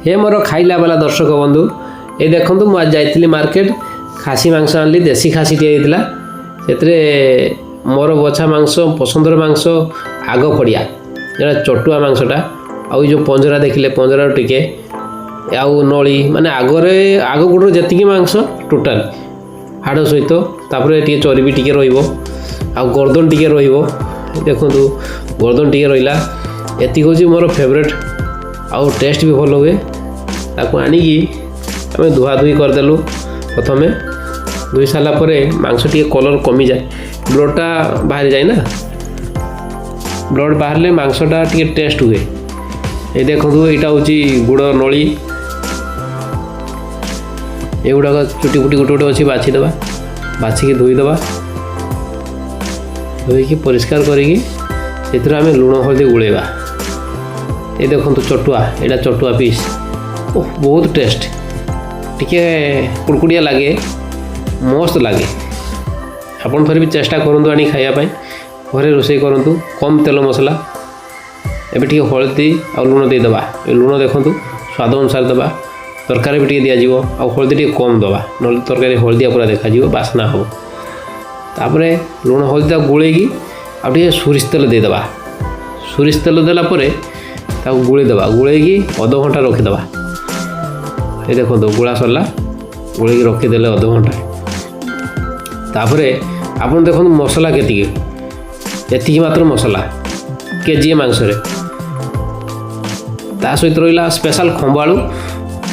ହେ ମୋର ଖାଇଲା ବାଲା ଦର୍ଶକ ବନ୍ଧୁ, ଏ ଦେଖନ୍ତୁ, ମୁଁ ଆଜି ଯାଇଥିଲି ମାର୍କେଟ। ଖାସି ମାଂସ ଆଣିଲି। ଦେଶୀ ଖାସିଟିଏ ହେଇଥିଲା। ସେଥିରେ ମୋର ବଛା ମାଂସ, ପସନ୍ଦର ମାଂସ ଆଗ ଫଡ଼ିଆ, ଯେଉଁଟା ଚଟୁଆ ମାଂସଟା। ଆଉ ଏଇ ଯେଉଁ ପଞ୍ଜରା ଦେଖିଲେ, ପଞ୍ଜରାରୁ ଟିକେ ଆଉ ନଳି, ମାନେ ଆଗରେ ଆଗ ଗୋଡ଼ର ଯେତିକି ମାଂସ ଟୋଟାଲ ହାଡ଼ ସହିତ। ତାପରେ ଟିକେ ଚର୍ବି ଟିକେ ରହିବ ଆଉ ଗର୍ଦନ ଟିକେ ରହିବ। ଦେଖନ୍ତୁ, ଗର୍ଦନ ଟିକେ ରହିଲା। ଏତିକି ହେଉଛି ମୋର ଫେଭରେଟ୍ ଆଉ ଟେଷ୍ଟ ବି ଭଲ ହୁଏ। ତାକୁ ଆଣିକି ଆମେ ଧୁଆ ଧୁଇ କରିଦେଲୁ ପ୍ରଥମେ। ଧୋଇ ସାରିଲା ପରେ ମାଂସ ଟିକେ କଲର୍ କମିଯାଏ, ବ୍ଲଡ଼ଟା ବାହାରି ଯାଏ ନା। ବ୍ଲଡ଼ ବାହାରିଲେ ମାଂସଟା ଟିକେ ଟେଷ୍ଟ ହୁଏ। ଏଇ ଦେଖନ୍ତୁ, ଏଇଟା ହେଉଛି ଗୁଡ଼ ନଳି। ଏଗୁଡ଼ାକ ଚୁଟି ଫୁଟି ଗୋଟେ ଗୋଟେ ଅଛି, ବାଛିଦେବା। ବାଛିକି ଧୋଇଦେବା। ଧୋଇକି ପରିଷ୍କାର କରିକି ସେଥିରେ ଆମେ ଲୁଣ ହଳଦୀ ଗୋଳେଇବା। ଏ ଦେଖନ୍ତୁ ଚଟୁଆ, ଏଇଟା ଚଟୁଆ ପିସ୍। ଓହ, ବହୁତ ଟେଷ୍ଟ। ଟିକେ କୁଡ଼କୁଡ଼ିଆ ଲାଗେ, ମସ୍ତ ଲାଗେ। ଆପଣ ଥରେ ବି ଚେଷ୍ଟା କରନ୍ତୁ ଆଣି ଖାଇବା ପାଇଁ। ଘରେ ରୋଷେଇ କରନ୍ତୁ, କମ୍ ତେଲ ମସଲା। ଏବେ ଟିକେ ହଳଦୀ ଆଉ ଲୁଣ ଦେଇଦେବା। ଏ ଲୁଣ ଦେଖନ୍ତୁ, ସ୍ୱାଦ ଅନୁସାରେ ଦେବା। ତରକାରୀ ବି ଟିକେ ଦିଆଯିବ ଆଉ ହଳଦୀ ଟିକେ କମ୍ ଦେବା, ନହେଲେ ତରକାରୀ ହଳଦିଆ ପୁରା ଦେଖାଯିବ, ବାସ୍ନା ହେବ। ତାପରେ ଲୁଣ ହଳଦୀ ତାକୁ ଗୋଳେଇକି ଆଉ ଟିକେ ସୋରିଷ ତେଲ ଦେଇଦେବା। ସୋରିଷ ତେଲ ଦେଲା ପରେ ତାକୁ ଗୋଳେଇ ଦେବା। ଗୋଳେଇକି ଅଧଘଣ୍ଟା ରଖିଦେବା। ଏ ଦେଖନ୍ତୁ, ଗୋଳା ସରିଲା। ଗୋଳେଇକି ରଖିଦେଲେ ଅଧଘଣ୍ଟା। ତାପରେ ଆପଣ ଦେଖନ୍ତୁ ମସଲା କେତିକି, ଏତିକି ମାତ୍ର ମସଲା କେଜିଏ ମାଂସରେ। ତା ସହିତ ରହିଲା ସ୍ପେଶାଲ ଖମ୍ବ ଆଳୁ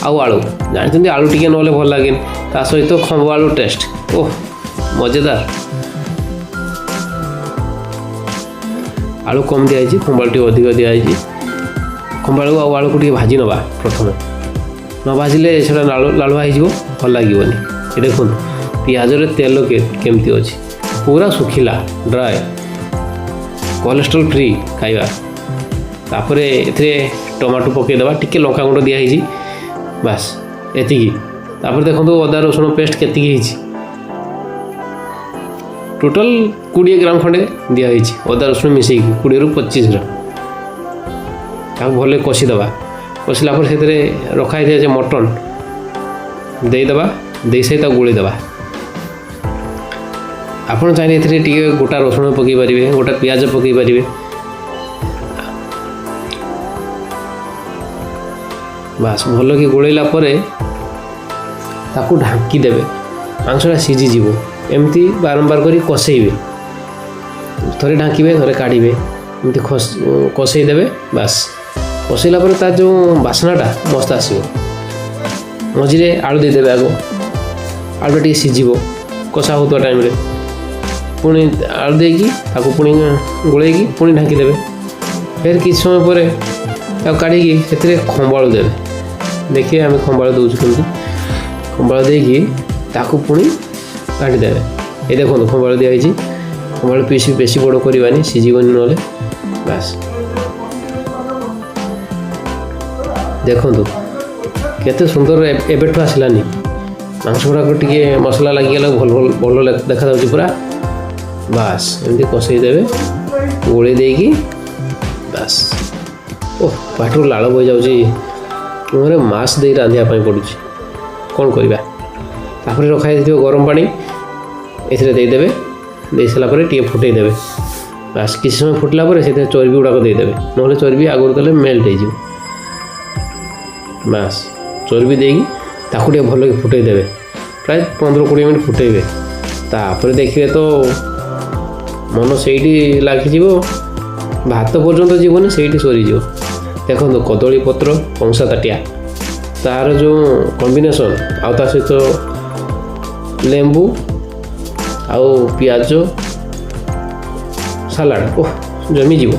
ଆଉ ଆଳୁ। ଜାଣିଛନ୍ତି, ଆଳୁ ଟିକେ ନହେଲେ ଭଲ ଲାଗେନି। ତା ସହିତ ଖମ୍ବ ଆଳୁ ଟେଷ୍ଟ, ଓହ ମଜେଦାର। ଆଳୁ କମ୍ ଦିଆହେଇଛି, ଖମ୍ବ ଆଳୁ ଟିକେ ଅଧିକ ଦିଆହେଇଛି। ଖମ୍ବ ଆଳୁ ଆଉ ଆଳୁକୁ ଟିକେ ଭାଜି ନେବା ପ୍ରଥମେ। ନ ଭାଜିଲେ ସେଇଟା ଲାଳୁଆ ହେଇଯିବ, ଭଲ ଲାଗିବନି। ଏ ଦେଖନ୍ତୁ, ପିଆଜରେ ତେଲ କେମିତି ଅଛି, ପୁରା ଶୁଖିଲା, ଡ୍ରାଏ, କୋଲେଷ୍ଟ୍ରଲ୍ ଫ୍ରି ଖାଇବା। ତାପରେ ଏଥିରେ ଟମାଟୋ ପକାଇଦେବା। ଟିକେ ଲଙ୍କା ଗୁଣ୍ଡ ଦିଆହେଇଛି, ବାସ୍ ଏତିକି। ତାପରେ ଦେଖନ୍ତୁ, ଅଦା ରସୁଣ ପେଷ୍ଟ କେତିକି ହେଇଛି। ଟୋଟାଲ୍ 20 ଗ୍ରାମ ଖଣ୍ଡେ ଦିଆହେଇଛି ଅଦା ରସୁଣ ମିଶେଇକି, 20ରୁ 25 ଗ୍ରାମ। ତାକୁ ଭଲରେ କଷିଦେବା। କଷିଲା ପରେ ସେଥିରେ ରଖା ହେଇଥିବା ଯେ ମଟନ୍ ଦେଇଦେବା। ଦେଇସାରି ତାକୁ ଗୋଳେଇଦେବା। ଆପଣ ଚାହିଁଲେ ଏଥିରେ ଟିକେ ଗୋଟା ରସୁଣ ପକାଇ ପାରିବେ, ଗୋଟା ପିଆଜ ପକାଇ ପାରିବେ। ବାସ୍, ଭଲକି ଗୋଳେଇଲା ପରେ ତାକୁ ଢାଙ୍କି ଦେବେ, ମାଂସଟା ସିଝିଯିବ। ଏମିତି ବାରମ୍ବାର କରି କଷେଇବେ। ଥରେ ଢାଙ୍କିବେ, ଥରେ କାଢ଼ିବେ, ଏମିତି କଷେଇ ଦେବେ। ବାସ୍, କଷେଇଲା ପରେ ତାର ଯେଉଁ ବାସ୍ନାଟା ମସ୍ତ ଆସିବ। ମଝିରେ ଆଳୁ ଦେଇଦେବେ ଆଗ। ଆଳୁଟା ଟିକେ ସିଝିବ କଷା ହେଉଥିବା ଟାଇମ୍ରେ। ପୁଣି ଆଳୁ ଦେଇକି ତାକୁ ପୁଣି ଗୋଳେଇକି ପୁଣି ଢାଙ୍କିଦେବେ। ଫେର କିଛି ସମୟ ପରେ ତାକୁ କାଢ଼ିକି ସେଥିରେ ଖମ୍ବ ଆଳୁ ଦେବେ। ଦେଖିବେ, ଆମେ ଖମ୍ବ ଆଳୁ ଦେଉଛୁ କେମିତି। ଖମ୍ବ ଆଳୁ ଦେଇକି ତାକୁ ପୁଣି କାଟିଦେବେ। ଏ ଦେଖନ୍ତୁ, ଖମ୍ବ ଆଳୁ ଦିଆହେଇଛି। ଖମ୍ବ ଆଳୁ ପିସ୍ ବେଶୀ ବଡ଼ କରିବାନି, ସିଝିବନି ନହେଲେ। ବାସ୍, ଦେଖନ୍ତୁ କେତେ ସୁନ୍ଦର ଏବେଠୁ ଆସିଲାନି। ମାଂସ ଗୁଡ଼ାକ ଟିକେ ମସଲା ଲାଗିଗଲା, ଭଲ ଭଲ ଭଲ ଦେଖାଯାଉଛି ପୁରା। ବାସ୍, ଏମିତି କଷେଇ ଦେବେ ଗୋଳେଇ ଦେଇକି। ବାସ୍, ଓହ, ପାଟିରୁ ଲାଳ ବହିଯାଉଛି। ମୁହଁରେ ମାସ୍କ ଦେଇ ରାନ୍ଧିବା ପାଇଁ ପଡ଼ୁଛି, କ'ଣ କରିବା? ତାପରେ ରଖା ହେଇଥିବ ଗରମ ପାଣି ଏଥିରେ ଦେଇଦେବେ। ଦେଇ ସାରିଲା ପରେ ଟିକେ ଫୁଟେଇ ଦେବେ। ବାସ୍, କିଛି ସମୟ ଫୁଟିଲା ପରେ ସେଥିରେ ଚର୍ବି ଗୁଡ଼ାକ ଦେଇଦେବେ। ନହେଲେ ଚର୍ବି ଆଗରୁ ଦେଲେ ମେଲ୍ଟ ହେଇଯିବ। ବାସ୍, ଚର୍ବି ଦେଇକି ତାକୁ ଟିକେ ଭଲକି ଫୁଟେଇ ଦେବେ। ପ୍ରାୟ 15-20 ମିନିଟ୍ ଫୁଟେଇବେ। ତାପରେ ଦେଖିବେ ତ ମନ ସେଇଠି ଲାଗିଯିବ, ଭାତ ପର୍ଯ୍ୟନ୍ତ ଯିବନି, ସେଇଠି ସରିଯିବ। ଦେଖନ୍ତୁ, କଦଳୀ ପତ୍ର କଂସା ତାଟିଆ, ତାର ଯେଉଁ କମ୍ବିନେସନ୍, ଆଉ ତା ସହିତ ଲେମ୍ବୁ ଆଉ ପିଆଜ ସାଲାଡ଼, ଓହ, ଜମିଯିବ।